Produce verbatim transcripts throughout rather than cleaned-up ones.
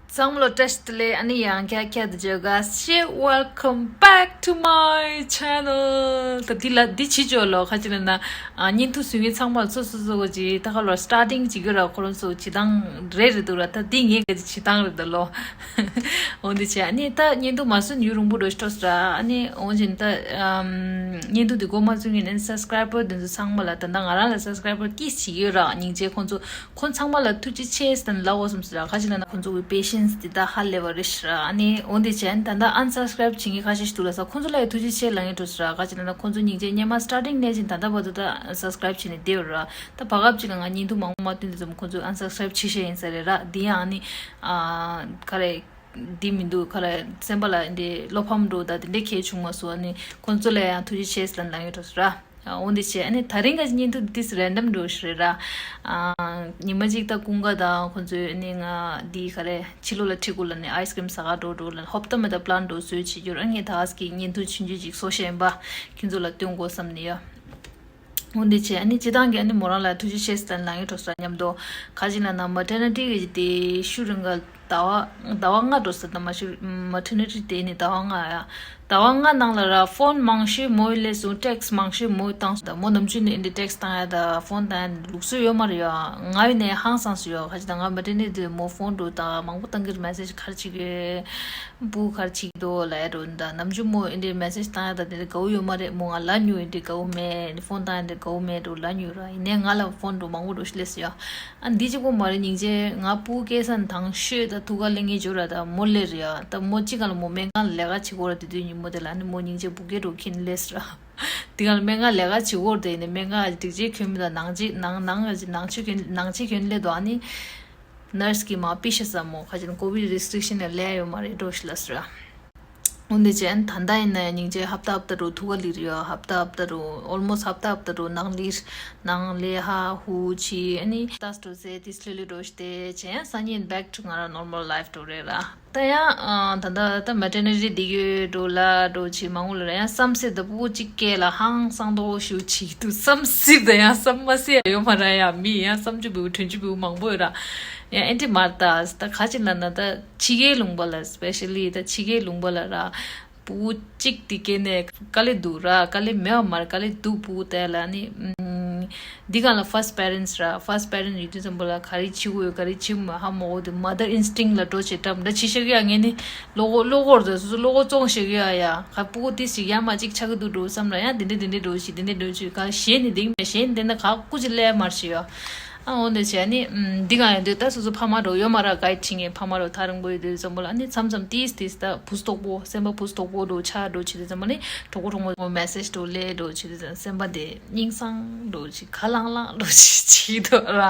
ཚང་མ་ལ་བཀྲ་ཤིས་བདེ་ལེགས། ཨ་ནི་ཡང་བསྐྱར་བསྐྱར་དུ་བརྗོད་དགའ་ཞེས། Welcome back to my channel. ད་འདི་ལ་འདི་བྱེད་ཆོག་ལོ། ཁ་ཅིག་ལ་ན་ཨ་བརྙན་ཐུང་བཟོ་མཁན་ཚང་མ་ལ་སོ་སོ་སོ་གི་ད་ག་ལོ་starting བྱེད་རྒྱུ་ར་ཁོ་རང་ཚོ་བྱེད་སྟངས་རེ་རེ་འདུག་ར། ད་འདི་ངའི་གི་བྱེད་སྟངས་རེད་ད་ལོ། འོ་འདི་བྱས་ཨ་ནི་ད་བརྙན་ཐུང་མ་བཟོས་ཡུན་རིང་པོ་འགྲོ་ཤི་ཏོ་ར། ཨ་ནི་འོ་བྱས་ད་ཨམ་བརྙན་ཐུང་འདི་འགོ་མ་བཙུགས་ངེས་ནས་subscriber དེ་ཚོ་ཚང་མ་ལ། ད་ད་ང་རང་ལ་subscriber ཀིས་བྱེད་ཡོད་ར། སྙིང་རྗེ། ཁོང་ཚོ་ཁོང་ཚང་མ་ལ་ཐུགས་རྗེ་ཆེ་ཟེར་ལབ་འོ་བསམ་སོང་ར། ཁ་ཅིག་ལ་ན་ཁོང་ཚོ་གི་patience དེ་ད་ཧ་ལས་པ་རེད་ཤི་ར། ཨ་ནི་འོ་འདི་བྱས་ད་ད་unsubscribe བྱེད་མཁན་ཁ་ཤས་ཤིག་འདུག་ལ་ས། ཁོང་ཚོ་ལ་ཡང་ཐུགས་རྗེ་ཆེ་ལབ་ངེས་འགྲོ་སོང་ར། ཁ་ཅིག་ལ་ན་ཁོང་ཚོ་སྙིང་རྗེ། སྔོན་མ་starting ནས་བཞིན་ད་ལྟ་བར་དུ་ད་subscribe བྱས་ནས་བསྡད་ཡོད་ར། ད་བར་སྐབས་ཅིག་ལ་ང་བརྙན་ཐུང་མང་པོ་མ་བཏོན་དུས་ཙམ་ཁོང་ཚོ་unsubscribe བྱེད་བཞིན་ཡིན་ས་རེད་ར། འདི་ཡང་ཨ་ནི་ཨ་ག་རེ་འདི་མི་འདུག་ག་རེ། སེམས་པ་ལ་འདི་བློ་ཕམ་འགྲོ་ད་དེ་འདྲ་གལ་བྱུང་མ་སོང་། ཨ་ནི་ཁོང་ཚོ་ལ་ཡང་ཐུགས་རྗེ་ཆེ་ཟེར་ལབ་ངེས་འགྲོ་སོང་ར། ཨ་འོ་འདི་བྱས་ཨ་ནི་ད་རིང་ག་བརྙན་ཐུང་འདི་random འགྲོ་ཞིག་རེད་ར། ཨ་ཉི་མ་གཅིག་ད་ཀུན་དགའ་དང་ཁོང་ཚོས་ཨ་ནི་ང་འདི་ག་རེ་ཕྱི་ལོགས་ལ་ཁྲིད་དགོས་ལ་ནི་ice cream ཟ་ག་འགྲོ་འགྲོ་ལ་ཧོབ་ཏ་མེ་ད་plan འགྲོ་བཟོས་བྱེད་རྒྱུ་ར། ངས་ད་ཨ་སྐྱིད་བརྙན་ཐུང་ཆུང་ཆུང་ཅིག་བཟོ་ཤེས་ཡིན་པ་ཁྱེད་ཚོ་ལ་སྟོན་དགོས་བསམ་ནས་ཡོད། འོ་འདི་བྱས་ཨ་ནི་སྤྱི་བཏང་གི་ཨ་ནི་མོ་རང་ལ་ཐུགས་རྗེ་ཆེ་ཟེར་ལབ་ངེས་འགྲོ་སོང་མཉམ་དུ། ག་ཅིག་ལ་ན་maternity གི་དེ་ཤུ་རིང་ག་ཟླ་བ་ཟླ་བ་ལྔ་འགྲོ་སོང་། ད་མ་ཤུ་maternity དེ་ནི་ཟླ་བ་ལྔ་ཡ། ཟླ་བ་ལྔ་ནང་ལ་ར་phone མང་ཤོས་མོས་སླེབས་སོང་། text མང་ཤོས་མོས་བཏང་སོང་། ད་མོ་ནམ་རྒྱུན་ནས་ཨིན་དེ་text བཏང་ཡ་ད་phone བཏང་ཡ་ལུགས་སྲོལ་ཡོད་མ་རེད་ཡ། ང་ཡིན་ནས་ཧང་སངས་སོང་ཡ། ག་ཅིག་ད་ང་maternity དེ་མོ་phone འགྲོ་ད་མང་པོ་བཏང་གི་རེད། message ག་རེ་བྱེད་ཀྱི་ཡོད། སྤུ་གུ་ག་རེ་བྱེད་ཀྱི་འདུག་ལབ་ཡ་འགྲོ་ད། ནམ་རྒྱུན་མོ་ཨིན་དེ་message བཏང་ཡ་ད་དེ་འདྲ་དགའ་བོ་ཡོད་མ་རེད། མོ་ང་ལབ་མྱོང་། ཨིན་དེ་དགའ་བོ་མེད། phone བཏང་ཡ་དེ་དགའ་བོ་མེད་འགྲོ་ལབ་མྱོང་ར། ཡིན་ནའི་ང་ལ་phone འགྲོ་མང་པོ་འགྲོ་ཞིག་སླེབས་སོང་ཡ། ཨ་འདི་གཅིག་པོ་མ་རེད། སྙིང་རྗེ། ང་སྤུ་གུ་སྐྱེས་ས་དང་ཤོས་ད་ཐུག་ག་ལེན་ངེས་འཇོག་ར། ད་མོ་སླེབས་རེད་ཡ། ད་མོ་གཅིག་ག་ལ་མོ་སྨན་ཁང་ལ་ལས་ཀ་བྱེད་གོ་ར། དེ་དུས་ཉིན་མོ་དེ་ལ་ཨ་ནི་མོ་སྙིང་རྗེ་སྤུ་གུ་སྐྱེས་འགྲོ་ཁྱེར་ནས་སླེབས་སོང་ར། དེ་ག་ལ་སྨན་ཁང་ལས་ཀ་བྱེད་གོ་ར། དེ་ནས་སྨན་ཁང་སྒྲིག་ཆས་གྱོན་མི་དང་ནང་ཆས་ནང་ནང་ནང་ཆས་གྱོན་ནང་ཆས་གྱོན་སླེབས་འདུག་ཨ་ནི་nurse གིས་མ་པི་ཤ་ས་མོ་ཁ་ཅིག་COVID restriction ལ་ལས་ཡོད་མ་རེད་འགྲོ་ཞིག་ལབ་སོང་ར། འོན་ཏེ་ཅན་ད་ལྟ་ཡིན་ན་ཡང་སྙིང་རྗེ། ཧབ་ཏ་ཧབ་ཏ་རུ་ཐུག་ག་ལིར་ཡོད། ཧབ་ཏ་ཧབ་ཏ་རུ་almost ཧབ་ཏ་ཧབ་ཏ་རུ་ནང་ལིར་ནང་ལས་ཧ་ཧུ་ཆི་ཨ་ནི་ཏ་སྤྲོ་ཟེ་ཏིས་ལི་ལི་འགྲོ་ཤི་ཏེ་ཅན་ཡང་སང་ཉིན་back to ང་རང་normal life འགྲོ་རེད་ར། ད་ཡང་ད་ལྟ་ད་maternity འདི་གི་འགྲོ་ལ་འགྲོ་ཆི་མང་བོ་ལ་ར་ཡང་བསམ་སེ་ད་སྤུ་གུ་གཅིག་སྐྱེས་ལ་ཧང་སང་དོ་ཞུ་ཆི་འདུག་བསམ་སེ་ད་ཡང་བསམ་མ་སེ་ཡ་ཡོད་མ་ར། ཡང་མི་ཡང་བསམ་རྒྱུ་བུ་དྲན་རྒྱུ་བུ་མང་པོ་ཡོད་ར། ཡང་ཨེ་འདྲི་མར་ད་ད་ག་ཅི་ལ་ན་ད། ཕྱི་རྒྱལ་ལུང་པ་ལ་especially ད་ཕྱི་རྒྱལ་ལུང་པ་ལ་ར། སྤུ་གུ་གཅིག་དེ་སྐྱེས་ནས་དཀའ་ལས་འདུག་ར། དཀའ་ལས་མེད་པ་མ་རེད། དཀའ་ལས་འདུག་སྤུ་གུ་དེ་ལ་ནི་ཨམ། འདི་ག་ལ་first parents ར། first parents ཡོད་དུས་ཙམ་པ་ལ་ག་རེ་བྱེད་དགོས་ག་རེ་བྱེད་མ་ཧ་མ་གོ་དེ་mother instinct ལ་འགྲོ་བྱེད་འགྲམ་འདྲ་བྱེད་ཤེས་ཀྱི་ཡ། ངས་ནི་བློ་ཁོག་བློ་ཁོག་རེད། སོ་སོ་བློ་ཁོག་བཙོང་ཤེས་ཀྱི་ཡ། ཡ་ག་སྤུ་གུ་དེ་ཞིག་ཡ་མ་གཅིག་ཆགས་ཀྱི་འདུག་འགྲོ་བསམ་ར། ཡ་དེ་འདྲ་དེ་འདྲ་འགྲོ་ཞིག་དེ་འདྲ་འགྲོ་ཞིག་ག་ཞེད་ནི་འདི་མེད་ཞེད་ནི་དེ་འདྲ་ག་སྐུ་ཅི་ལས་མར་ཞེས་ཡ། ཨ་འོ་འདི་བྱས་ནི་ཨམ། འདི་གང་ཡིན་དུས་ད་སོ་སོ་ཕ་མ་རོ་ཡོད་མ་ར་guide བྱེད་མཁན་ཕ་མ་རོ་ཐག་རིང་པོ་ཡོད་དུས་ཙམ་པོ་ལ་ནི་མཚམས་མཚམས་ཏིས་ཏིས་ད་བུ་སྟོག་པོ་སེམས་པ་བུ་སྟོག་པོ་འགྲོ་ཆགས་འགྲོ་བྱེད་དུས་ཙམ་པོ་ནི་གྲོགས་པོ་གྲོགས་མོ་message འགྲོ་ལས་འགྲོ་བྱེད་དུས་ཙམ་སེམས་པ་དེ་སྙིང་སང་འགྲོ་བྱེད་ག་ལང་ལང་འགྲོ་བྱེད་བྱེད་དུ་ར།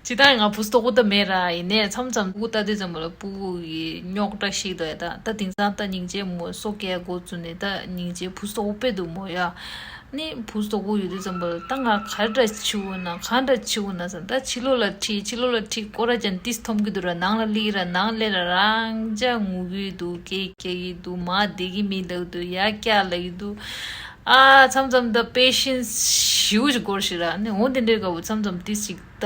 ཇི་ལྟར་ང་བུ་སྟོག་པོ་ད་མེད་ར། ཡིན་ནའི་མཚམས་མཚམས་སྤུ་གུ་ལྟ་དུས་ཙམ་པོ་ལ་སྤུ་གུ་ཡི་རྙོག་དྲ་ཞིག་འདུག་ཡ། ད་ད་དེང་སང་ད་སྙིང་རྗེ་མོ་སོ་སྐྱེ་འགོ་བཙུགས་ནས་ད་སྙིང་རྗེ་བུ་སྟོག་པོ་དཔེ་འདུག་མོ་ཡ། ནི་བུ་སྟོག་པོ་ཡོད་དུས་ཙམ་པ་ལ་ད་ང་ག་འདྲ་བྱེད་འོ་ན་ག་འདྲ་བྱེད་འོ་ན་བསམ། ད་ཕྱི་ལོགས་ལ་ཁྲིད་ཕྱི་ལོགས་ལ་ཁྲིད་སྐོར་ར་ཅན་ཏིས་འཐོམ་གི་འདུག་ར། ནང་ལ་སླེབས་ར་ནང་སླེབས་ར་རང་ཅག་ངུ་གི་འདུག་སྐད་རྒྱག་གི་འདུག་མ་བསྡད་ཀྱི་མི་འདུག་འདུག་ཡ་སྐྱག་ལབ་ཀྱི་འདུག་ཨ་མཚམས་མཚམས་ད་patience ཞེ་པོ་ཅིག་འགོར་ཞིག་ར། ནི་འོ་དེ་འདྲའི་སྐབས་བུ་མཚམས་མཚམས་ཏིས་ཅིག་ད་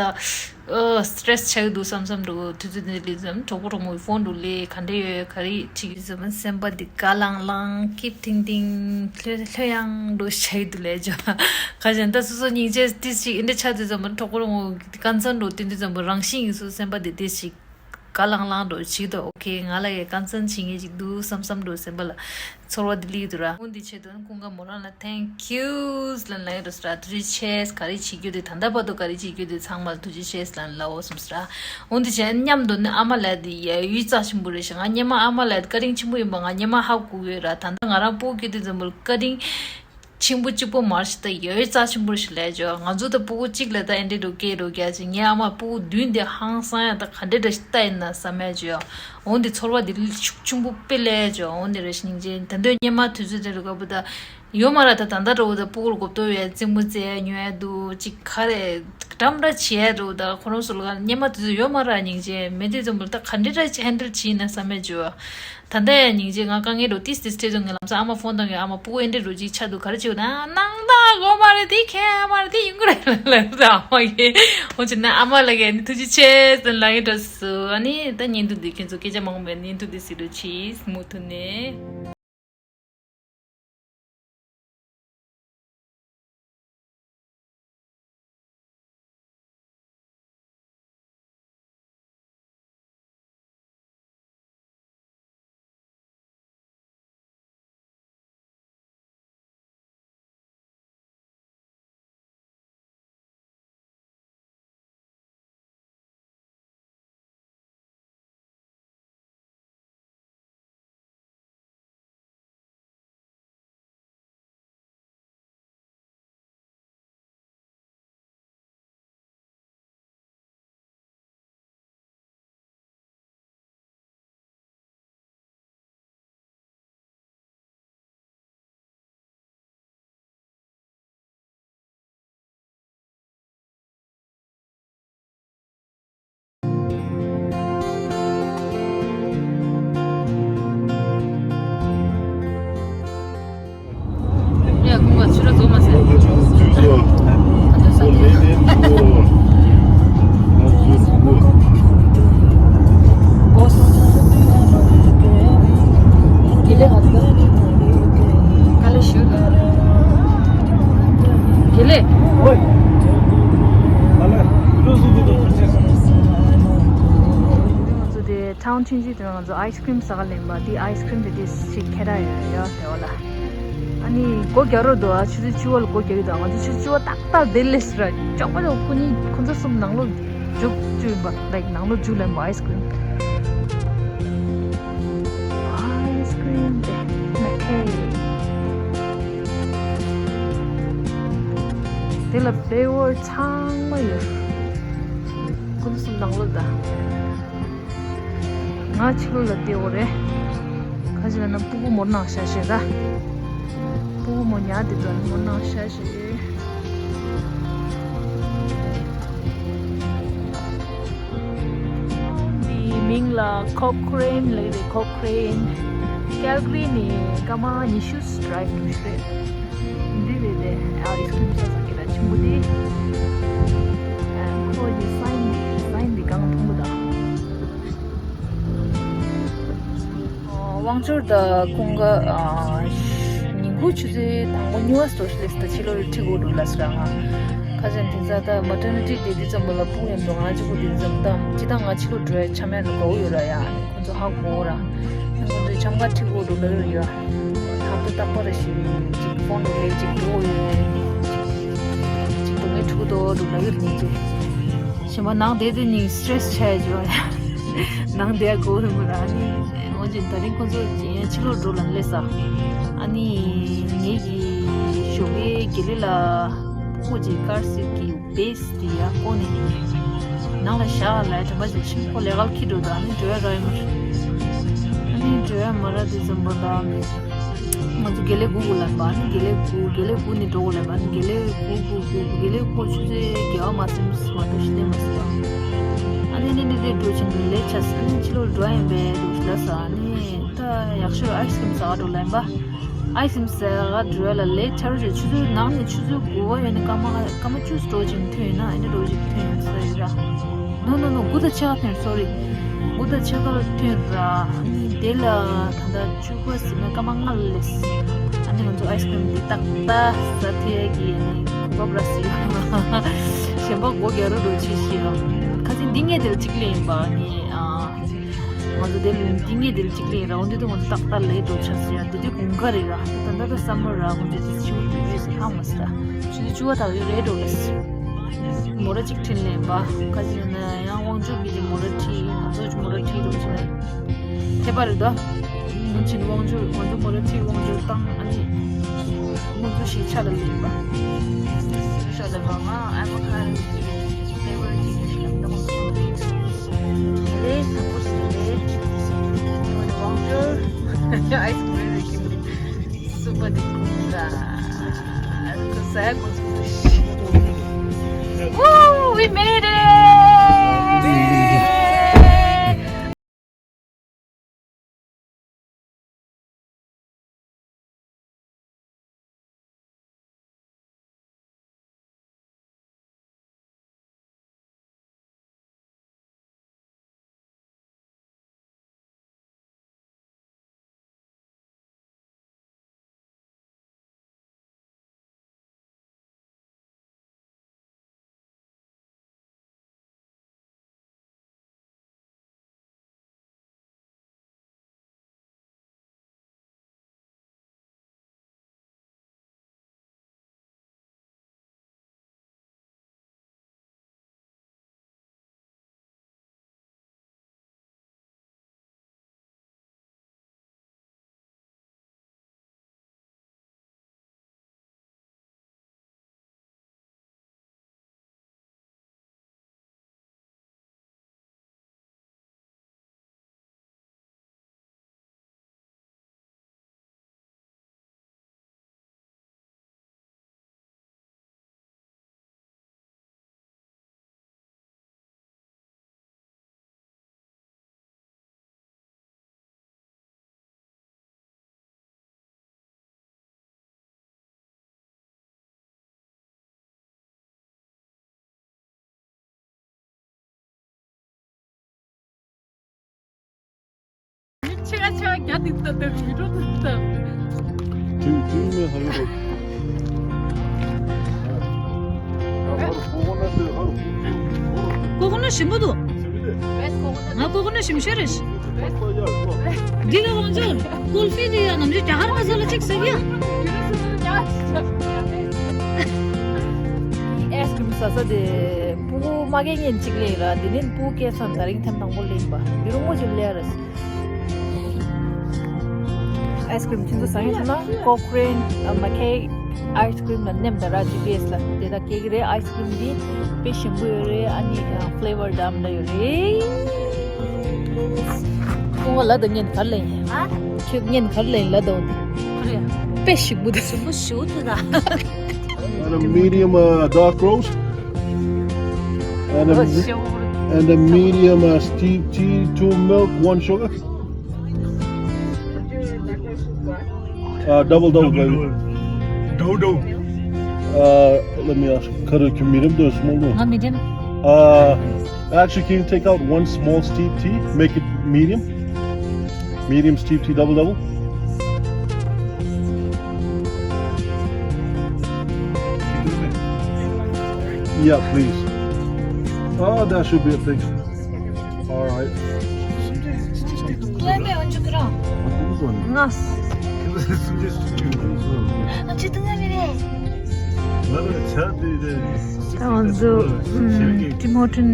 ཨ་stress ཆགས་འདུག་བསམ་བསམ་འགྲོ་དུས་ཚོད་འདི་འདྲ་ལས་བསམ་གྲོགས་པོ་གྲོགས་མོ་གི་phone འགྲོ་ལས་ག་འདྲ་ཡོད་ག་རེ་བྱེད་ཀྱི་བསམ་སེམས་པ་འདི་དགའ་ལང་ལང་སྐྱིད་ཐིང་ཐིང་ལྷོད་ལྷོད་ཡངས་འགྲོ་ཆགས་འདུག་ལས་ཇོ། ཁ་ཅན་ད་སོ་སོ་སྙིང་རྗེ་ཏིས་ཅིག་འདི་འདྲ་ཆགས་དུས་ཙམ་པ་གྲོགས་པོ་གྲོགས་མོ་གི་concern འགྲོ་དེ་དུས་ཙམ་པ་རང་བཞིན་ཡིན་སོ་སེམས་པ་འདི་ཏིས་ཅིག་དགའ་ལང་ལང་འགྲོ་ཅིག་ད་okay ང་ལ་ཡ་concern བྱེད་མཁན་ཅིག་འདུག་བསམ་བསམ་འགྲོ་སེམས་པ་ལ། ཚོར་བ་འདི་ལི་དུ་ར། ཀུན་འདི་ཆེད་དུ་ཀུན་དགའ་མོ་རང་ལ་thank you ལན་ལ་ཡོད་ར། ཐུགས་རྗེ་ཆེ། ག་རེ་བྱེད་རྒྱུ་དེ་ད་ལྟ་བར་དུ་ག་རེ་བྱེད་རྒྱུ་དེ་ཚང་མ་ལ་ཐུགས་རྗེ་ཆེ་ལན་ལ་འོ་སོམས་ར། འོ་འདི་བྱས་མཉམ་དུ་ནི་ཨ་མ་ལགས་དེ་ཡ་ཡུལ་རྩ་ཆེན་པོ་རེད་ཤག་ང་སྔོན་མ་ཨ་མ་ལགས་དེ་བཀའ་དྲིན་ཆེན་པོ་ཡིན་པ་ང་སྔོན་མ་ཧ་གོ་ཡོད་ར། ད་ལྟ་ང་རང་སྤུ་གུ་སྐྱེ་དུས་ཙམ་པ་བཀའ་དྲིན་ཆེན་པོ་གཅིག་པོ་མར་ཞིག་ད་ཡོད་རྩ་ཆེན་པོ་ཞིག་ལས་ཇོ། ང་ཚོ་ད་སྤུ་གུ་གཅིག་ལ་ད་ཨེ་འདྲེ་འགྲོ་སྐད་འགྲོ་རྒྱ་ཅིག་ངའི་ཨ་མ་སྤུ་གུ་བདུན་དེ་ཧང་སང་ཡ་ད་ག་འདྲེ་འདྲ་ཞིག་ལྟ་ཡིན་ན་བསམ་ཡ་ཇོ། འོ་འདི་ཚོར་བ་འདི་ལ་ཤུགས་ཆེན་པོ་དཔེ་ལས་ཇོ། འོ་འདི་རེ་ཞིག་སྙིང་རྗེ། ད་འདོད་སྙེ་མ་དུས་ཚོད་དེ་རུ་ག་བུ་ད་ཡོད་མ་ར། ད་ད་ད་འགྲོ་བུ་ད་སྤུ་གུ་ལ་གོ་བཏོ་ཡ་རྩེད་མོ་རྩེ་ཡ་ཉོ་ཡ་འདུག་ཅིག་ག་རེ་འགྲམ་ར་བྱེད་ཡ་འགྲོ་ད་ཁོ་རང་ཚོ་ལ་སྙེ་མ་དུས་ཚོད་ཡོད་མ་ར། སྙིང་རྗེ་མེད་དུས་ཙམ་པ་ད་ག་འདྲེ་ར་handle བྱེད་ཡིན་ན་བསམ་ཡ་ཇོ། ད་ལྟ་ཡང་སྙིང་རྗེ་ང་དཀའ་ངལ་འགྲོ་ཏིས་ཏིས་ཐེ་ཚོད་ངའི་ལམ་སང་ཨ་མ་ཕོན་བཏང་གི་ཨ་མ་སྤུ་གུ་ཨེ་འདྲེ་འགྲོ་ཅིག་ཆགས་འདུག་ག་རེ་བྱེད་དགོས་ན་ནང་ད་ ཨ་གོ་མ་རེད། དེ་ཁྱེད་ཨ་མ་རེད། དེ་ཡིན་གོ་རེད་ལབ་ལབ་ཨ་མ་གིས། འོ་ཅི་ན་ཨ་མ་ལ་གིས་ནི་ཐུགས་རྗེ་ཆེ་ཟེར་ལབ་ཡིན་འགྲོ་སུ། ཨ་ནི་ད་བརྙན་ཐུང་འདི་ཁྱེད་ཚོ་སྐད་ཆ་མང་པོ་མེད། བརྙན་ཐུང་འདི་གཟིགས་རོགས་གྱིས་མུ་མཐུད་ནས། ཡ་ཁོང་ག་ཕྱི་རུ་འཛུལ་མ་ཟེར། ཨ་ཚོ་ས་ནས། དགེ་ལེགས་ཧ་ད། དཀའ་ལས་ཞུ་ད། དགེ་ལེགས། ང་ཚོ་དེ་ཊའུན་ཆུང་ཆུང་དེ་ནང་ང་ཚོ་ཨའི་སི་ཀྲིམ་ཟ་ག་ལེན་པ་དེ། ཨའི་སི་ཀྲིམ་དེ་དེ་ཞིག་ཁྱེར་ཡོད་ཡ་དེ་བ་ལ། ཨ་ནི་སྒོ་རྒྱག་རོགས་འདུག་ཨ། ཆུ་ཚོད་བཅུ་པ་ལ་སྒོ་རྒྱག་གི་འདུག་ང་ཚོ་ཆུ་ཚོད་བཅུ་པ་ཏག་ཏག་དེ་སླེབས་སོང་ར། ཅོག་པ་ཅོག་ཁོ་གཉིས་ཁོ་ཚོ་གསུམ་ནང་ལོགས་འཇུག་བཅུག་ཡིན་པ། ལའིག་ནང་ལོགས་འཇུག་ལེན་པ་ཨའི་སི་ཀྲིམ། ཨའི་སི་ཀྲིམ་དེ་མེ་ཁེ། དེ་ལ་ཕི་ལེ་ཝར་ཚང་མ་ཡོད། ཁོ་ཚོ་གསུམ་ནང་ལོགས་ད། ང་ཕྱི་ལོགས་ལ་བལྟས་ཡོད་རེད། ག་ཅི་ལབ་ན་སྤུ་གུ་མོ་ནང་བཞག་བཞག་ར། སྤུ་གུ་མོ་ཉལ་བསྡད་འདུག་མོ་ནང་བཞག་བཞག་རེད། འདིའི་མིང་ལ་ཁོ་ཁོ་རེན་ལབ་རེད། ཁོ་ཁོ་རེན། ཀལ་གྷི་རི་ནས་སྐར་མ་ཉི་ཤུ་ཌ་རའིབ་འགྲོ་ཤེས་རེད། འདི་རེད་དེ། ཨ་ཨའི་སི་ཀྲིམ་ཆ་ཚང་གི་ར་ཆེན་པོ་དེ། ཨ་ཁོ་ཡི་སའིན་འདི། སའིན་འདི་གང་མཐོང་གི་འདུག་ཨོ། དབང་འབྱོར་དང་ཁོང་ག་ཨ་ཉིན་གུང་ཆུ་ཚོད་དང་པོ་གཉིས་པ་སོ་ཤི་ལིས་ད་ཕྱི་ལོགས་ཁྲིད་དགོས་འདུག་ལབ་སོང་ང་། ཁ་ཅན་དེ་ཚ་ད་མ་ཊར་ནི་ཊི་དེ་དུས་ཙམ་པ་ལ་སྤུ་གུ་ཡོད་འདུག་ང་གཅིག་པུ་དེ་དུས་ཙམ་ད་ཅི་ད་ང་ཕྱི་ལོགས་འགྲོ་ཡ་འཆམ་ཡ་ནི་དགའ་བོ་ཡོད་ར་ཡ། ཁོ་ཚོ་ཧ་གོ་ར། ཁོ་ཚོ་འཆམ་ག་ཁྲིད་དགོས་འདུག་ལབ་ཡོད་ཡ། ཧ་པོ་རྟག་པ་ར་ཞིག་ཅིག་ཕོན་རུ་ལས་ཅིག་འགྲོ་ཡོད། ཅིག་སྡུག་བསྔལ་འཁྲུག་འདུག་འདུག་ལབ་ཡོད་ནི་ཅིག་གཞན་པ་ནང་བསྡད་དེ་ནི་སི་ཊེ་རེ་སི་ཆགས་ཡོད་ཡ། ནང་བསྡད་དགོས་རེད་མོ་ར་ནི། འོན་ཀྱང་དེ་རིང་ཁོ་ཚོ་ཕྱི་ལོགས་འགྲོ་ལ་སླེབས་ས། ཨ་ནི་ངེད་ཀྱི་ཞོགས་ཀའི་དགེ་ལེགས་ལ་ཕྲུ་གུ་ཅིག་ཀར་སིཊ་གི་བེ་སི་དེ་ཡར་བཀོག་ནས་ནང་ལ་བཞག་ལབ་དྲན་པ་བྱས་ཤིང་ཁོ་ལས་ཀ་ལ་འཁྱེར་འགྲོ་འདུག་ཨ་ནི་འགྲོ་ཡ་རག་ཡོད་མ་རེད། ཨ་ནི་འགྲོ་ཡ་མ་རག་དུས་ཙམ་པ་ད། ང་ཚོ་དགེ་ལེགས་དགུ་དགུ་ལབ་པ། ཨ་ནི་དགེ་ལེགས་དགུ། དགེ་ལེགས་དགུ་ནས་འགྲོ་དགོས་ལབ་པ། ཨ་ནི་དགེ་ལེགས་དགུ་དགུ་དགུ། དགེ་ལེགས་དགུ་ཆུ་ཚོད་བརྒྱད་པ་མ་ཟིན་མ་གཏོགས་ཤི་ལེ་མ་ཟིན་པ། ཨ་ནི་ནི་ནི་རེད་འགྲོ་ཆེན་པོ་ལས་ཆ་ས། ཨ་ནི་ཕྱི་ལོགས་འགྲོ་ཡིན་པས་འགྲོ་ཤི་ལ་ས། ཨ་ནི་ད་ཡག་ཤོས་ཨའི་སི་ཀྲིམ་ཟ་ག་འགྲོ་ལབ་པ། ཨའི་སི་ཀྲིམ་ཟ་ག་འགྲོ་ཡ་ལ་ལས་ཆ་རོགས་ཆུ་ཚོད་ནང་ནས་ཆུ་ཚོད་དགུ་པ་ཡོད་ནི་སྐར་མ་སྐར་མ་བཅུ་འགྲོ་ཅིག་ཐོན་ཡིན་ན་ཨ་ནི་འགྲོ་ཅིག་ཐོན་ཡིན་ས་ཡིན་ར། ནོ་ནོ་ནོ། དགུ་དང་ཕྱེད་ཀ་ཐོན། སོ་རི། དགུ་དང་ཕྱེད་ཀ་ཐོན་ར། ཨ་ནི་དེ་ལ་ད་ལྟ་བཅུ་པ་ཟིན་ན་སྐར་མ་ལྔ་ལ་སླེབས། ཨ་ནི་ང་ཚོ་ཨའི་སི་ཀྲིམ་འདི་ཏག་ཏག་ཟ་ཐེ་གི་ཨ་ནི་གོ་སྐབས་རག་སོང་། གཞན་པ་སྒོ་རྒྱག་རོགས་འགྲོ་ཆེ་ཞིག་ཨ། ཁ་སང་འདི་ངས་དེ་ལ་གཅིག་ལེན་ཡིན་པ། ཨ་ནི་ཨ་ང་ཚོ་དེ་ལ་འདི་ངས་དེ་ལ་གཅིག་ལེན་ར། འོ་འདི་དུ་ང་ཚོ་ཏག་ཏག་ལས་འགྲོ་ཆ་སོང་ཡ། འདི་དུས་དགུན་ཁ་རེད་ར། ད་ལྟ་ད་སམ་མར་ར། ང་ཚོ་དེ་ཆུ་བོ་ཡོད་ས་ཧ་མ་སོང་། ད་ཆུ་ཚོད་བཅུ་པ་དག་ཡོད་རེད་འགྲོ་ལས། མོ་ར་གཅིག་ཁྲིད་ལེན་པ། ཁ་ཅིག་ན་ཡང་དབང་ཕྱུག་གིས་ཀྱི་མོ་ར་ཁྲིད། ང་ཚོ་ཀྱི་མོ་ར་ཁྲིད་འགྲོ་ཅིག་ན་ཁྱད་པར་རེད་དོ། ང་ཚོ་དབང་ཕྱུག་ང་ཚོ་མོ་ར་ཁྲིད་དབང་ཕྱུག་བཏང་། ཨ་ནི་དབང་ཕྱུག་ཞིག་ཆ་ལ་ལེན་པ། ཤ་ལ་བ་ང་ཨ་མ་ཁ་རི་ཅིག་ཕེ་ཝར་ཅིག་ཞིག་ལ་བཏང་སོང་། ལེ་ས་པོ་ཞིག་ལེ། དབང་ཕྱུག་ཨའི་སི་ཀྲིམ་རེད་ཀྱི། Super duper. Woo! We made it! ཆེ་ག་ཆེ་ག་རྒྱ་དེ་ལྟ་དེ་མི་འགྲོ་དེ་ལྟ། དེ་དེ་མེད་ཧ་ཡོད་རེད། ཀོ་ཀོ་ནཊ་ཞིམ་པོ་འདུག་ང་ཀོ་ཀོ་ནཊ་ཞིམ་ཤོས་རེད། འདི་ལ་ཝང་ཅོ་ཀུལ་ཕི་འདི་ཡ་ནམ་རྒྱུན་རྒྱ་གར་མ་ཟ་ལ་གཅིག་ཟ་གི་ཡ། ཨའི་སི་ཀྲིམ་ཟ་ས་དེ་སྤུ་གུ་མ་སྐྱེས་ཉིན་གཅིག་ལས་ར། དེ་ནས་སྤུ་གུ་སྐྱེས་ཚར་ད་རིང་ཐེངས་དང་པོ་ལེན་པ་ཡུ་རུ་མོ་ཅིག་ལས་ར། ཨའི་སི་ཀྲིམ་ཁྱེད་ཚོ་ཟ་ཡོད་ན་ཀོ་ཀོ་ནཊ་མ་ཁེ་ཨའི་སི་ཀྲིམ་ལ་མནན་པ་ར། ཇི་པི་ཨེ་སི་ལ་དེ་དག་སྐྱེ་གི་རེད། ཨའི་སི་ཀྲིམ་འདི་དཔེ་ཞིམ་པོ་ཡོད་རེད། ཨ་ནི་ཕི་ལེ་ཝར་འདྲ་མི་འདྲ་ཡོད་རེད། ཁོང་ལ་ད་ངན་གར་ལེན་ཡ། ཨ། ཁྱོད་ངན་གར་ལེན་ལ་ད་འོ་དེ། ཁོ་རེད། དཔེ་ཞིམ་པོ་འདུག་ཞིམ་པོ་ཞུ་ཐུ་ད། And a medium uh, dark roast. And a, and a medium uh, steep tea, two milk, one sugar. Uh, double, double, baby. Double, double. Uh, let me ask. Cut a medium to a small one. Not medium. Uh, actually, can you take out one small steep tea? Make it medium. Medium steep tea, double, double. Yeah, please. Oh, that should be it. Thanks. All right. ང་ཚོ་ཊིམ་ཧོ་ཊན་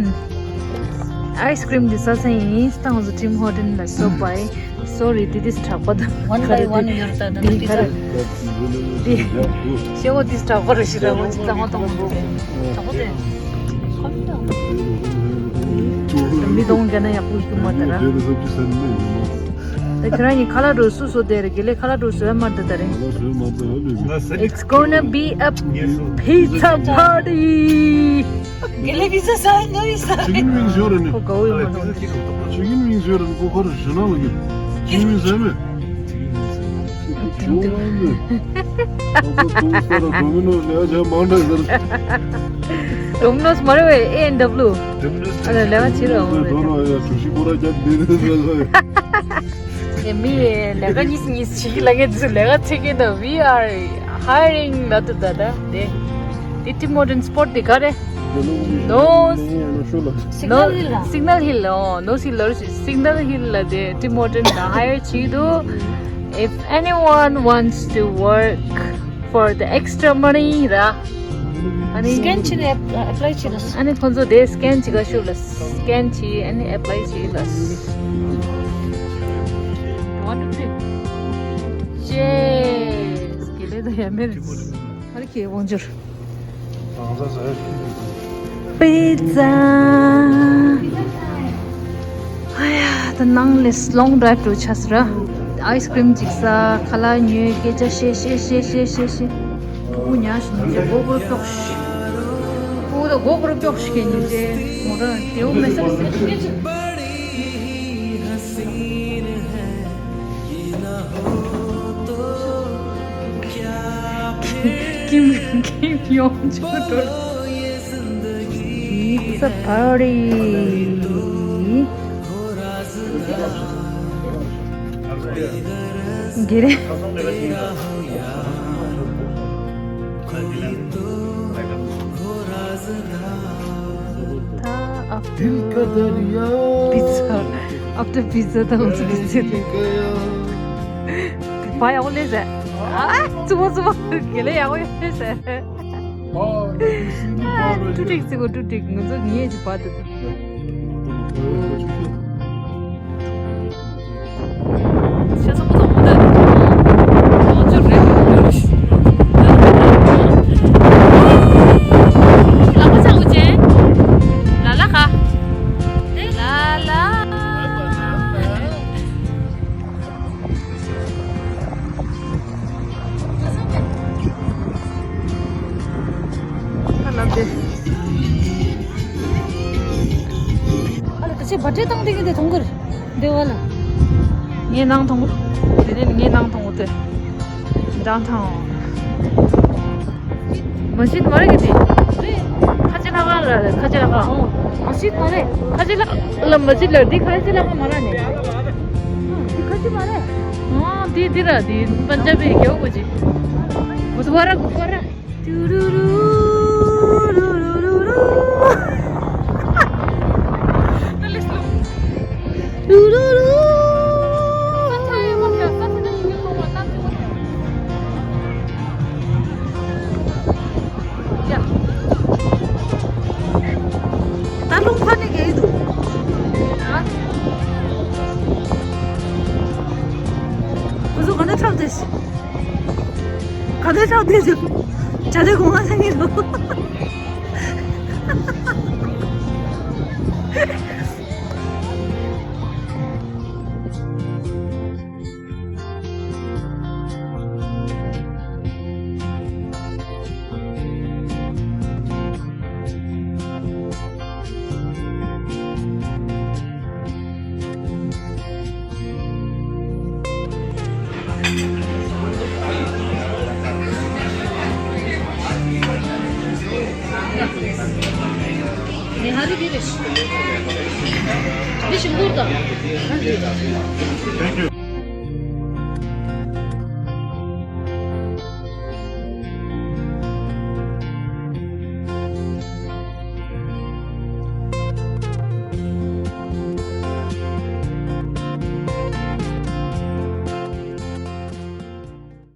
ཨའི་སི་ཀྲིམ་འདི་ཟ་ས་ཡིན། ད་ང་ཚོ་ཊིམ་ཧོ་ཊན་ལ་སོགས་པ་ཡིན། སོ་རི། དེ་དེ་དྲག་པ་དང་One by one ཡོད་ད་ན་པི་ཛ། དེ་ཤེས་འོ་དེ་དྲག་པ་རེད་ཤི་ར། ང་ཚོ་གཙང་མ་གཏོང་མ་ཐུབ་པས་དྲག་པོ་དེ། མི་གཏོང་རྒྱ་ན་ཡག་པོ་ཡོད་མ་ད་ར། ད་ཁྱེད་རང་གཉིས་ཁ་ལག་འགྲོ་སུ་སོ་དེ་རེད། དགེ་ལེགས་ཁ་ལག་འགྲོ་སོ་ཡ་མར་ད་ད་རེད། It's gonna be a pizza party. དགེ་ལེགས་པི་ཛ་ཟ། ང་ཡི་ཟ། Chicken wings ཡོད་རེད་ནི། ཁོ་དགའ་བོ་ཡོད་མ་རེད། Chicken wings ཡོད་རེད་ནི། ཁོ་ཁོ་རེ་ཞུ་ན་ལ་གི་Chicken wings ཟ་མེད། Chicken wings ཟ་མེད། ཁོ་ཁོ་ཏུང་ས་ར་Domino's ལས་བྱ་མང་འདྲ་ཟེར། Domino's མ་རེད་བས། A and W. ཨ་ལ་ལས་ཀ་བྱེད་རོགས་རེད། ཌོ་ར་ཡ་གྲུ་བཞི་ཁོ་ར་རྒྱབ་བསྡད་རེད་ཟེར་ལ། ཨེ་མི་ལས་ཀ་གཉིས་གཉིས་བྱེད་ཀྱི་ལ་ངས་ཚུར་ལས་ཀ་བྱེད་ཀྱི་འདུག We are hiring ལབ་འདུག་ད་ལྟ་དེ། དེ་ཊིམ་ཧོ་ཊན་སྤོཊ་དེ་ག་རེ། No Signal Hill. No Signal Hill. Oh, no Signal Hill. Signal Hill ལ་དེ་ཊིམ་ཧོ་ཊན་ལ་ཧ་ཡར་བྱེད་འདུག If anyone wants to work for the extra money ར། ཨ་ནི་སི་ཀེན་བྱས་ནས་ཨེབ་ཨེབ་ལའི་བྱེད་ལ། ཨ་ནི་ཁོང་ཚོ་དེ་སི་ཀེན་བྱེད་ག་ཤོག་ལ། སི་ཀེན་བྱས་ཨ་ནི་ཨེབ་ལའི་བྱེད་ལ། One, two, three. Yes. དགེ་ལེགས་དང་ཡ་མེར། ཨ་རི་ཁེ་དབང་འབྱོར། པི་ཛ། ཨ་ཡ། ད་ནང་ལས་ལོང་ཌ་རའིབ་འགྲོ་ཆགས་སོང་ར། ཨའི་སི་ཀྲིམ་ཅིག་ཟ། ཁ་ལག་ཉོས། སྐད་ཆ་བཤད་བཤད་བཤད་བཤད་བཤད། ཕྲུ་གུ་ཉལ་ཞིག་ཉིན་ཅེ་སྒོ་ཁོ་ར་ཀྱོག་ཤིག་ཕྲུ་གུ་ད་སྒོ་ཁོ་ར་ཀྱོག་ཤིག་གི་ཉིན་ཅེ་མོ་ར་དེའུ་མེ་སར་སེ། ཀིམ་ཀིམ་ཡོང་ཆོག་འགྲོ། Pizza party. དགེ་རེ། ད་after pizza, after pizza ད་ང་ཚོ་pizza དེ་བ་ཡག་པོ་ལས་ཟེར། ཨ་རྩུབ་པོ་རྩུབ་པོ། དགེ་ལེགས་ཡག་པོ་ཡོད་ལས་ཟེར། ཨ་ཀྲུ་ཀྲིག་ཟེར་གོ། ཀྲུ་ཀྲིག་ང་ཚོ་ངེད་ཀྱི་བ་དེ་དེ། ཤ་ཚ་པོ་དང་མོ་ད་ནི་ཁོང་ཚོ་རེད་འདུག་ལག་པ་ཚང་གོ་ཅན། ལ་ལ་ཁ། ལ་ལ། ཁ་ལབ་དེ། ཨ་ལ་ད་ཆེ་བ་ཏྲེ་བཏང་དེ་གི་དེ་ཐོང་གི་རེད། འདི་བ་ལ། ངའི་ནང་ཐོང་གོ། དེ་ནས་ངའི་ནང་ཐོང་གོ་དེ། འདྲ་ཐང་། མ་ཤི་མ་རེད་གི་དེ། ཁ་ཆེ་ལྷ་ཁང་ལ་ཁ་ཆེ་ལྷ་ཁང་། ཨོ། མ་ཤི་མ་རེད། ཁ་ཆེ་ལྷ་ལ་མ་ཤི་ལ་འདི་ཁ་ཆེ་ལྷ་ཁང་མ་ར་ནས། འདི་ཁ་ ཅི་མ་རེད། ཨོ་འདི་འདི་ར་འདི་པན་ཇ་བི་རྒྱལ་པོ་ཅི། གུ་ཏུ་བ་ར་གུ་ཏུ་བ་ར། ཏུ་རུ་རུ། རུ་རུ་རུ་རུ། ཏུ་རུ་རུ། ད་རླུང་ཁ་ནས་གས་འདུག་ཁོ་ཚོ་ག་ནས་འཁྲབ་བསྡད་ཤི། ག་ནས་འཁྲབ་བསྡད་ཤི། བྱ་དེ་གོང་ང་ས་ངེས་འདུག Thank you.